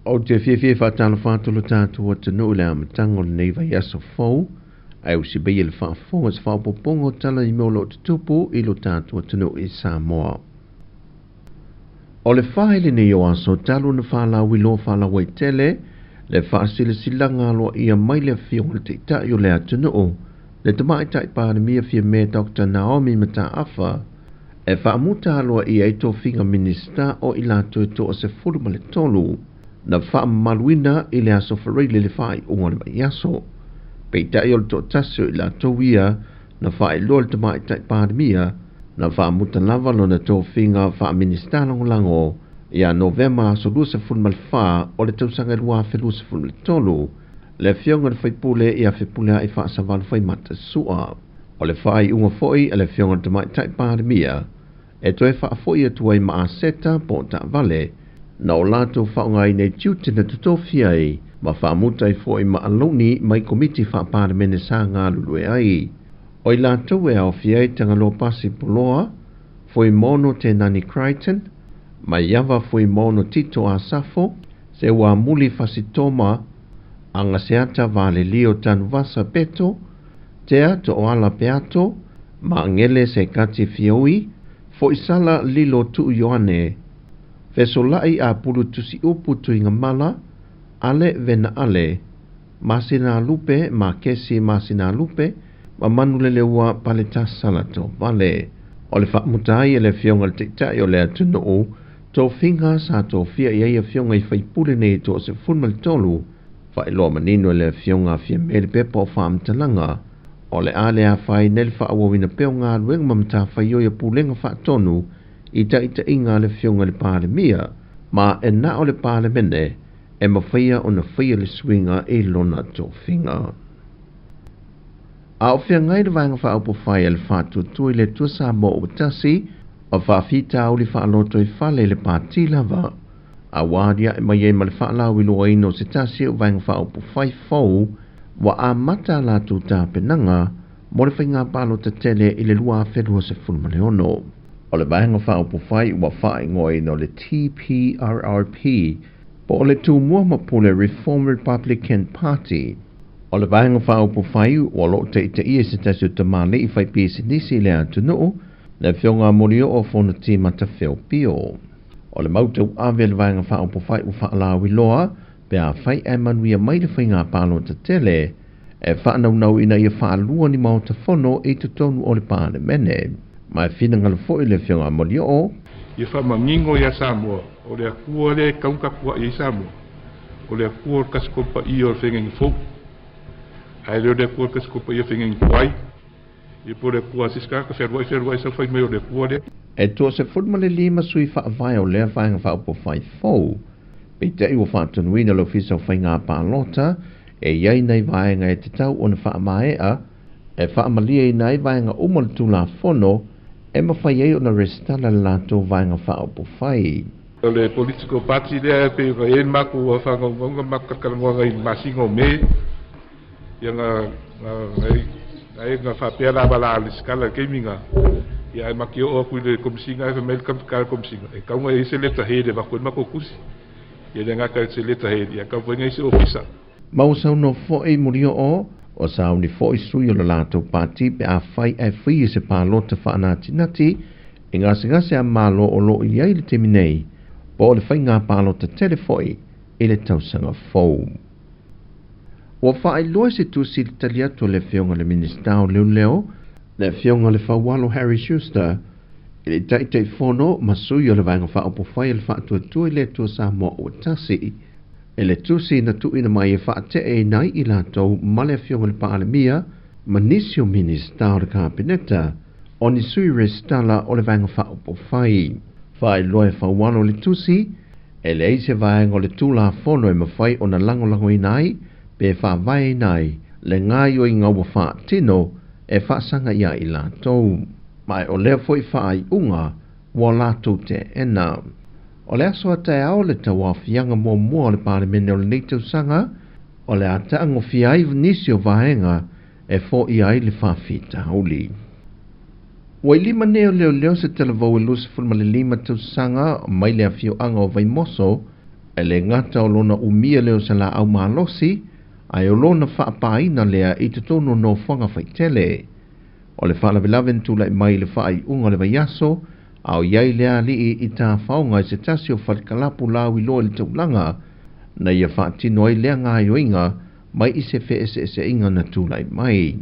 Ou te fiafia e faatalofa atu lo tatou atunuu i le amataga o lenei vaiaso fou, ae usipaia i le faafofoga se faaopoopoga o tala i mea o lo o tutupu i lo tatou atunuu i Samoa. O le 4 lenei o aso talu na faalauiloa faalauaitele le faasilasilaga aloaia mai le afioga i le Taitai o le atunuu, le Tamaitai Palemia Fiame Dr. Naomi Mataafa, e faamuta aloaia ai tofiga Minisita o i latou e 13 na faamamaluina i le aso Faraile le faaiuga o le vaiaso. Peitai o le toatasi o i latou ia na faailoa le Tamaitai Palemia na faamuta lava lona tofiga faaminista lagolago ia Novema aso 24 o le tausaga 2023, le afioga i le faipule ia Fepuleai Faasavalu Faimata Sua. O le faaiuga foi a le afioga i le Tamaitai Palemia e toe faafoi atu ai ma aseta po o taavale na o latou faaaogaina i tiute na totofia ai ma faamuta ai foi ma alauni mai komiti faapalemene sa galulue ai. O i latou e aofia ai Tagaloa Pasi Poloa, Fuimono Te Nani Crichton, Maiava Fuimono Tito Asafo, Seuamuli Fasitoma, Agaseata Valelio Tanuvasa Peto, Tea To'oala Peato, Maagele Sekati Fioi, Foisala Lilo Tuu Ioane, Fesolai a Pulu Tusiupu Tuigamala, Ale Vena Ale, Masina Lupe, Makesi Masina Lupe, ma Manuleleua Paletasala Tovale. O le faamuta ai e le afioga i le Taitai o le atunuu, tofiga sa tofia i ai afioga i faipule nei 13, faailoa manino e le afioga a Fiame le pepa o faamatalaga, o le a le afaina i le faaauauina pea o galuega ma matafaioi a pulega faatonu i taitaiga a le afioga i le Palemia, ma e na o le Palemene e mafaia ona faia le suiga i lona tofiga. A o feagai le vaega faaupufai a le faatuatua i le Atua Samoa ua tasi, o faafitauli faaloto i fale i le pati lava, a ua aliae mai ai ma le faalauiloaina o se tasi o vaega faaupufai fou ua amata a latou tapenaga mo le faiga palota tele i le 2026. O le vaega faaupufai ua faaigoaina o le TPRRP po o le Tumua ma Pule Reform Republican Party. O le vaega faaupufai ua loo taitaia i se tasi o tamalii faipisinisi i le atunuu, le afioga a Molioo Fonoti Matafeo Pio. O le mautau ave le vaega faaupufai ua faalauiloa pe afai ae manuia mai le faiga palota tele e faanaunau ina ia faalua ni maota fono i totonu o le Palemene. Ma e finagalo foi le afioga a Molioo ia faamanino ia Samoa, o le Atua lea e tau tapuai ai Samoa, o le Atua o le tasikopaia o le feagaiga fou, ae le o le Atua o le tasikopaia o le feagaiga tuai, ia po o le Atua a se isi tagata fealuai fealuai sau fai mai o le Atua lea. E 25 sui faavae o lea vaega faaupufai fou, peitai ua faatonuina le Ofisa o Faiga Palota e i ai nai vaega e tatau ona faamaea e faamaliaina ai vaega uma o le Tulafono e mafai ai ona resitala le latou vaega faaupufai. O le political party lea e pei ona i ai le matou faagaugauga ma matou talatalanoaga i le masina o Me, ia na na faapea lava la resitala i le taimi na, ia ae matou oo atu i le Komesina ae fai mai le le Komesina e tatau ona i ai se letterhead e avatu ai le matou tusi. Ia le gata i se letterhead, ia tatau foi ona i ai se ofisa. Ma ua saunoa foi Molioo o sauni foi sui o le latou pati pe afai ae faia se palota faanatinati i gasegase a Malo o loo i ai le taimi nei, po o le faiga palota tele foi i le tausaga fou. Ua faailoa se tusi i le tali atu a le afioga i le Minisita o Leoleo, le afioga i le Faualo Harry Schuster, i le Taitaifono ma sui o le vaega faaupufai a le faatuatua i le Atua Samoa ua tasi, e le tusi na tuuina mai e faateeina ai i latou ma le afioga i le Palemia ma nisi o Minisita o le Kapeneta o ni sui resitala o le vaega faaupufai. Faailoa e Faualo le tusi, e leai se vaega o le Tulafono e mafai ona lagolagoina ai pe faavaeina ai le gaoioiga ua faatino e faasaga ia i latou. Ma e o lea foi faaiuga ua latou teena. O le aso a taeao le tauaofiaga muamua o le Palemene o lenei tausaga, o le a taagofia ai nisi o vaega e foia ai le faafitauli. Ua i lima nei o leoleo se talavou e 25 tausaga mai le afioaga o Vaimoso E le gata o lona umia lea o se laau malosi, ae o lona faapaina lea i totonu o nofoaga faitele. O le faalavelave na tulai mai i le faaiuga o le vaiaso, a o i ai le alii i tafaoga i se tasi o falekalapu lauiloa i le taulaga, na ia faatino ai lea gaoioiga mai i se feeseeseaiga na tulai mai.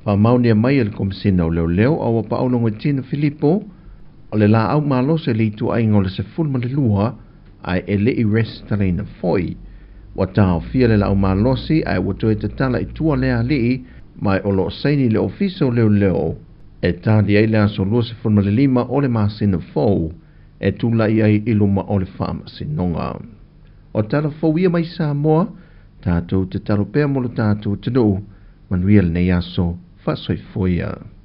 Faamaonia mai e le Komesina o Leoleo a ua paolo Goitino Filipo, o le laau malosi le ituaiga o le 12 ae e le i resitalaina foi. Ua taofia le laau malosi ae ua toe tatala i tua lea alii ma o lo o saini le Ofisa o Leoleo e tali ai le aso 25 o le masina fou e tulai ai i luma o le faamasinoga. O tala fou ia mai Samoa, tatou te talo pea mo lo tatou atunuu, manuia lenei aso, faasoifua.